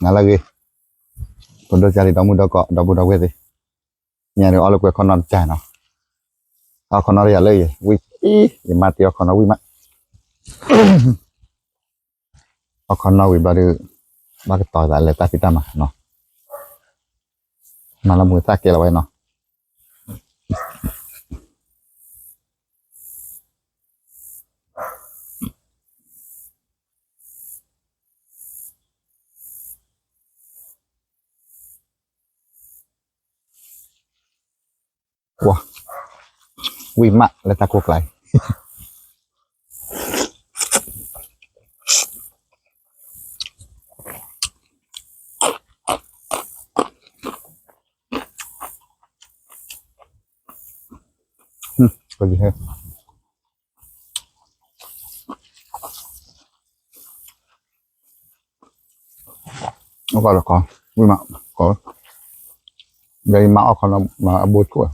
နၤလၢအဂ့ၤ, ပဒိၣ်ကၢ်လံ ဒီမုၢ်ဒီကီး ဒီပုၢ်ဒီဝဲၢ်သ့ၣ်, ညါဒီးအီၣ်လၢကွဲခီနီတကၢ်နီၤ, အီၣ်ခီနီတယၤလၢယၤ ဝံၤ, ယမါတ့အီၣ်ခီနီဝံၤမး, အီၣ်ခီနီဝံၤဘျီဒီး, ဘၣ်ကတီၤသးလဲၤတၢ်ဖံးတၢ်မၤနီၤ, မၤလၢမူသၣ်ကဲလီၤဝဲနီၤ. ဝံၤမးလၢတၢ်ကိၢ်ကျါအံၤ, အီၣ်ကီးလၢကီး, ဝံၤမး, ကီး, ဒီးယမါအီၣ်ခီနီ မၤအဘိဆိၣ်,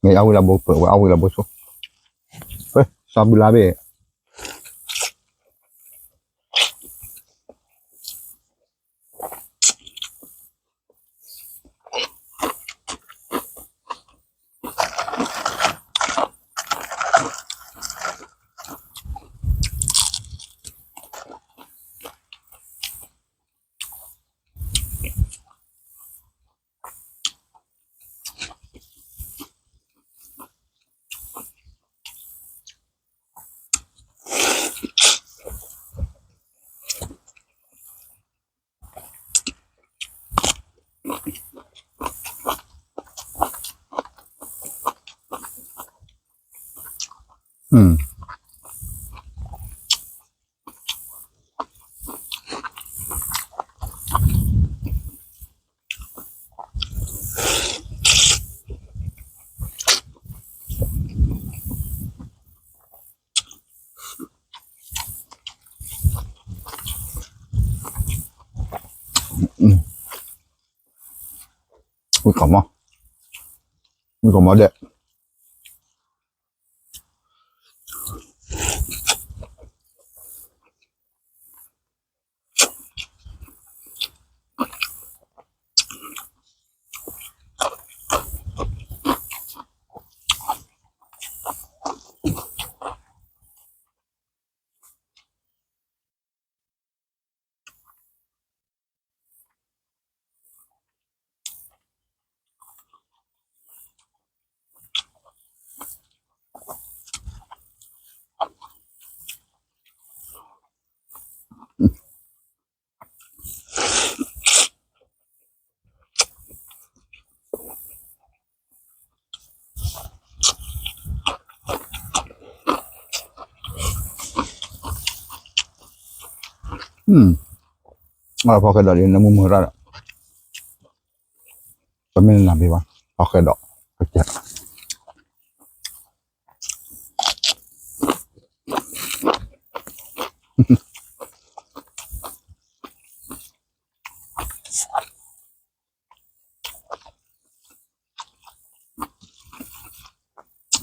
မ့ၢ်အီၣ်ဝံၤလၢဘိပၢၢ် ဝဲအီၣ်ဝံၤလၢဘိဆိၣ်, စီၤဘုလါဘ့ၣ် ဝံကီးမီ, ဝံကီးမီဒဲး. အဖီခဲဒီးလံ နမုၢ်မုၢ်ရၣ်ဒီး တမ့ၢ်နနၢ်ဘ့ၣ်ဘၣ် ဖီခဲဒီး ကစဲး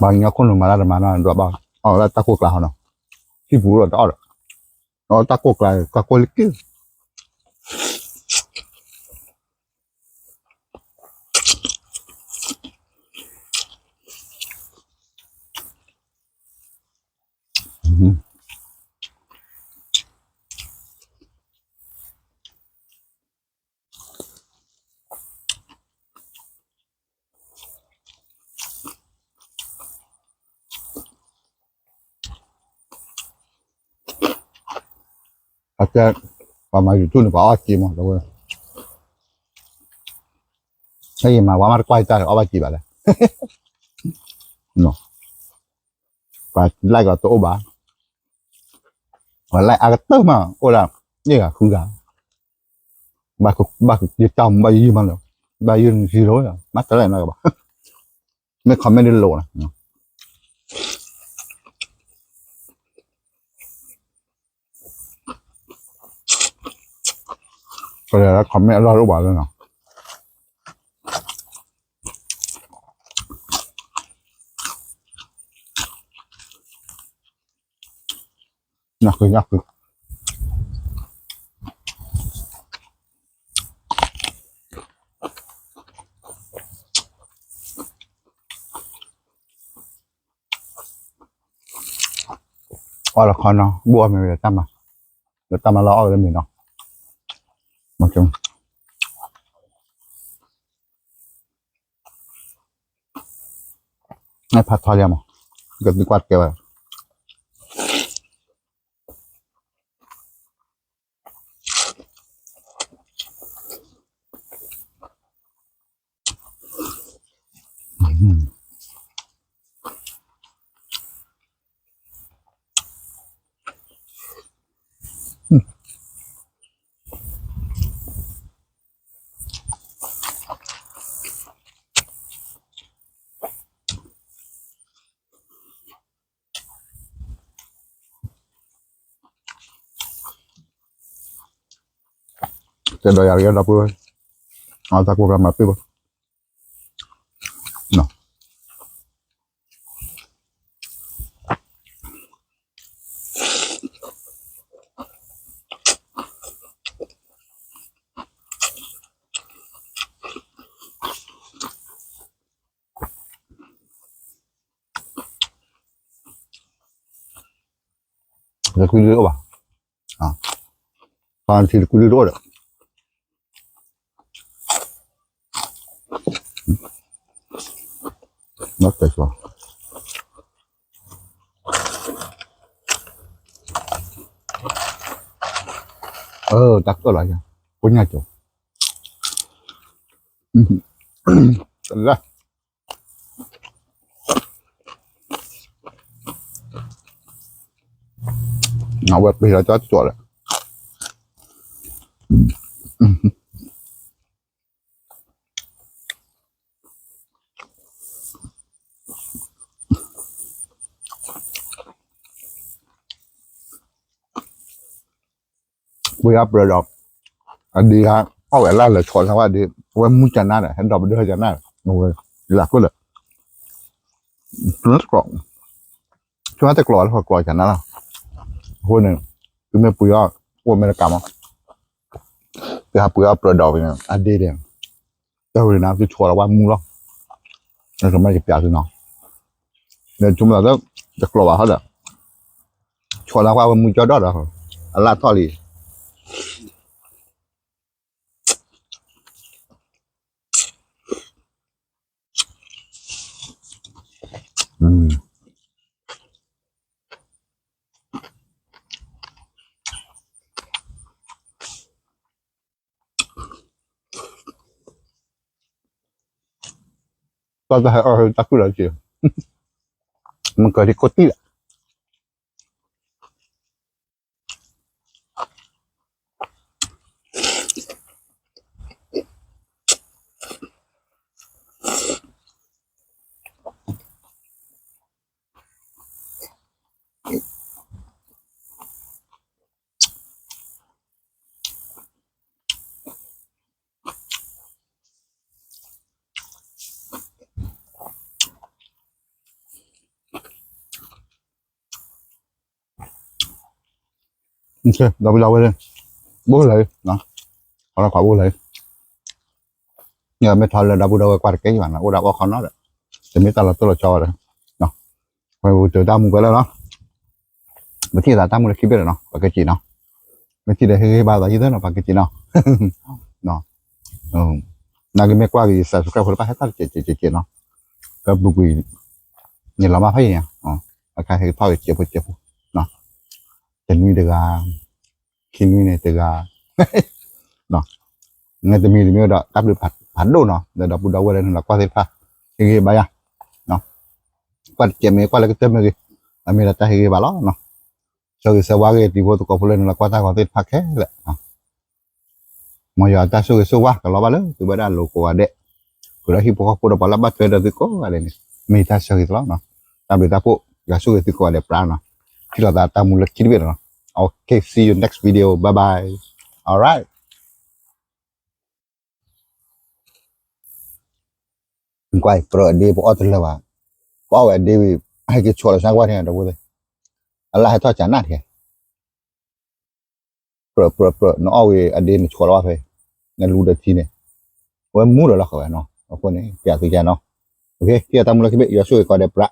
ဘၣ်ညီခိၣ်နူာ်မၤတၢ်တမၤနီၤ ဒွးဘၣ် အီၣ်လၢတၢ်ကိၢ်ကျါဟီနီၤ ဟံၣ်ပူၤဒီးတအီၣ်ဒီး အီၣ်တၢ်ကိၢ်ကျါ တၢ်ကိၢ်လၢက့ၢ် အကဲ ပှၤမၤ YouTube န့ၣ် ပှၤအီၣ်က့ၤမး တဝဲ ဟဲယမၤဝဲမးတကွၢ်ယတၢ်အီၣ်ဘၣ်က့ၤဘၣ်လဲၣ် ပှၤ like ကီးတအိၣ်ဘၣ် ပှၤ like အါကတၢၢ်မး အိၣ်ဒၣ် န့ၢ်ဂၤဃုဂၤ ဘၣ်ယတၢ်မူဘၣ်ယုၢ်မးလၢ ဘၣ်ယုၢ် zero မးတလဲၣ်နီတဂၤဘၣ် မ့ၢ် comment ဒ်လိာ်နီၤ ပှၤလၢ comment အလီၢ်တအိၣ်ဘၣ်လၢနီၤ ညၣ်ဃု ညၣ်ဃု ညၣ်ဃု အီၣ်လၢခီနီၤ ဘူၣ်အီၣ်မ့ၤဝဲတၢ်မၤ, လၢတၢ်မၤလီၤအီၣ်ဝဲလၢမ့ၤနီၤ, နဖးထီလံမး, ကသံကွၢ်တကဲဘၣ်. တဲဒီးယၤကဒီပုၢ်ဝဲၢ်, အတၢ်ကိၢ်ကျါမၤပ့ၢ်ဘၣ်. တကွံဒုတအိၣ်ဘၣ်, ပှၤထံတကွံဒုတအိၣ်ဒီး, တၢ်ကၢၣ်လီၤ, ကိညၢ်ကၠိ, လၢ အဝဲပှ့ၤလီၤတၢ်ကၠိလၢ ပှ့ၤအပြၢဒီး အဒ့ဂၤ အီၣ်ဝဲလၢလၢာ်ဆီလၢဝဲဒ့ အဝဲမူကနါဒီး ဟဲဒီးပဒိၣ်ဟဲကနါဒီး အဝဲလၢ်ခိၣ်လၢာ် တကျိး, ဆိတကျိးလၢဟီကျိးကနါလီၤ. အဃိန့ၣ် သုမ့ၢ်ပှ့ၤအီၣ် အိၣ်အမဲရကၤမး သုဟးပှ့ၤအီၣ်ပြၢဒီး အဒ့ဒီး တၢ်ဝဲန့ၣ် သုဆီလီၤဝဲမူလီၤ. နကမၢကပျးသုနီၤ, နဆိကမိၣ်လၢ တကျိးဘၣ်ဟီဒီး ဆီလီၤဝဲမူကၠီဒီးဒီး အလၢ်ထီၣ်လံ. တၢ်ဟဲအီၣ်တၢ်ကူၣ်လီၤက့ၤ, မ့ၢ်ကီၤလံကိးတံၢ်လီၤ. ဒီပုၢ်ဒီဝဲၢ်, ဘိၣ်လၢ, အလီၤကွၢ်ဘိၣ်လၢ, မ့ၢ်ထီၣ်လၢဒီပုၢ်ဒီဝဲၢ်ကွၢ်တကဲဘၣ်နီၤ အိၣ်ဒၣ်အီၣ်ခီနီၤဒီး, တမ့ၢ်တၢ်လီၤတိၢ်လီၤဆီဘၣ်ဒီး, ဝဲပကတၢၢ်တၢ်မူကွဲလၢာ်နီၤ, ပထံၣ်သးတၢ်မူလၢခံဘ့ၣ်ဒီးနီၤ ပကစံးနီၤ, မ့ၢ်ထံၣ်ဒီးဟ့ၣ်ဂံၢ်ဘါသးယံၤသ့နီၤ ပကစံးနီၤ, နာ်က့မ့ၢ်ကွၢ်က့ၤ subscribe ဖိတဖၣ်ဟဲထီၣ်တစဲးစဲးစဲးနီၤ, ကဘျုးကွံာ် န့ၣ်လီၤမၢ်ဖးယံၤ, အခါဟဲထီၣ်က့ၤစဲးဖိစဲးဖိ, တနွံတဂၤ, ခံနွံန့ၣ်တဂၤ, နတမံၤတမံၤဒီး တၢ်ဘျုးဖးဒိၣ်နီၤ ဒီးဒီပုၢ်ဒီဝဲၢ်လၢနလီၤကွၢ်သ့ၣ်တဖၣ်, ဟ့ၣ်ဂံၢ်ဘါယၤ, ကွၢ်တစဲးမ့ၢ်ကွၢ်လၢကတၢၢ်မ့ၢ်ဂ့ၤ, အမ့ၢ်ဒီးတၢ်ဟ့ၣ်ဂံၢ်ဘါလီၤ. ဆၢဂ့ၤဆၢဝါက့ၤတံၤဖိသကိးဖိလၢနလီၤကွၢ်တၢ်ဂီၤသ့ၣ်တဖၣ်ခဲလၢာ် မ်ယွၤတၢ်ဆိၣ်ဂ့ၤဆိၣ်ဝါကလီၤဘၣ်လၢသုဝဲဒၣ်လိၤကိးဂၤဒဲး, ဃုာ်ဒီးဟံၣ်ဖိဃီဖိဒီးပှၤလၢဘၣ်ထွဲဒီးသုကိးဂၤဒဲးန့ၣ် မ့ၢ်တၢ်ဆၢဂ့ၤသလီၤ. တၢ်ဘျုးတၢ်ဖှိၣ် ယွၤဆိၣ်ဂ့ၤသုကိးဂၤဒဲးပြးနီၤ, ထံၣ်လိာ်သးတၢ်မူလၢခံတဘ့ၣ်နီၤ. Okay, see you next video. Bye bye. Alright. ကွၢ် ပြၢအဒ့ပအီၣ်တလၢာ်ဘၣ်, ပအီၣ်ဝဲအဒ့ဝံၤ ဟဲက့ၤဆီလီၤဆါကွၢ်န့ၣ် ဒီပုၢ်ဝဲၢ်, အလၢ်ဟဲထီၣ်ကနၣ်ထဲ ပြၢ ပြၢ ပြၢ နအီၣ်ဝံၤအဒ့န့ၣ် နဆီလီၤဘၣ်ဖဲ နလူဒီးထံန့ၣ် အဝဲမူဒီးလီၤဃီဝဲနီၤ. အဃိန့ၣ် ပျးသုကနီၤ. ထံၣ်တၢ်မူလၢခံဘ့ၣ် ယွၤဆိၣ်ဂ့ၤကိးဂၤဒဲးပြး.